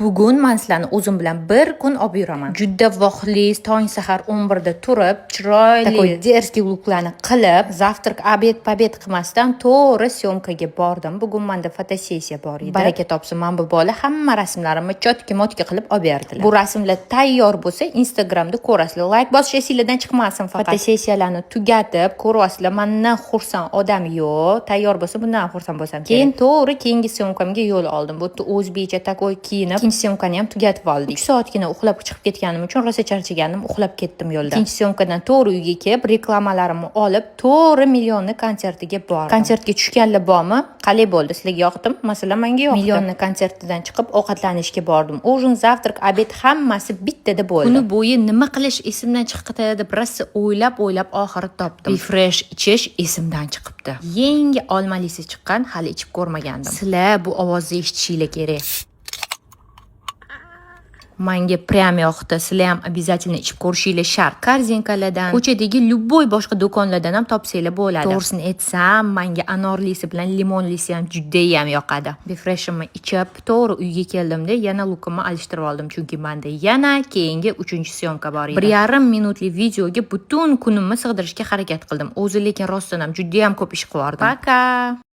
Bugun man sizlarni o'zim bilan bir kun olib yuraman. Juda vaqtli, tong sahar 11 da turib, chiroyli, такой дерзкий luklarni qilib, завтрак, обед, побед qilmasdan to'g'ri съёмка ga bordim. Bugun menda fotosessiya bor edi. Baraka topsin, man bu bola hamma rasmlarimni чётки-мотки qilib olib berdilar. Bu rasmlar tayyor bo'lsa, Instagramda ko'rasizlar. Layk bosish esinglardan chiqmasin faqat. Fotosessiyalarni tugatib, ko'ryapsizlar, mandan xursand odam yo'q. Tayyor bo'lsa, bundan ham xursand bo'lsam kerak. Keyin to'g'ri keyingi съёмка mga yo'l oldim. Bu yerda o'zbekcha такой kiyinib, ikkinchi съёмка ni ham tugatib oldik. 3 soatgina uxlab chiqib ketganim uchun rosa charchaganim, uxlab ketdim yo'lda. Ikkinchi съёмка dan to'g'ri uyga kelib, reklamalarimni olib, to'g'ri Millionni konsertiga bordim. Konsertga tushganlar bormi? Qalay bo'ldi? Sizlarga yoqdimi? Masalan, menga yoqdi. Millionni konsertidan chiqib, ovqatlanishga bordim. Ужин, завтрак, обед hammasi bittada bo'ldi. Kuni bo'yi nima qilish esimdan chiqib deb rosa o'ylab o'ylab oxiri topdim. Befresh ichish esimdan chiqibdi. Yangi olmalisi chiqqan, hali ichib ko'rmagandim. Sizlar bu ovozni eshitishinglar kerak. Manga прям yoqdi. Sizlar ham обязательно ichib ko'rishinglar shart. Korzinkalardan, ko'chadagi любой boshqa do'konlardan ham topsanglar bo'ladi. To'g'risini aytsam, manga anorlisi bilan limonlisi ham judayam yoqadi. Befreshimni ichib, to'g'ri uyga keldimda, yana lukimni alishtirib oldim, chunki menda yana keyingi uchinchi съёмка bor edi. 1,5 minutli videoga butun kunimni sig'dirishga harakat qildim. O'zi lekin rostdan ham judayam ko'p ish qilib. Пока.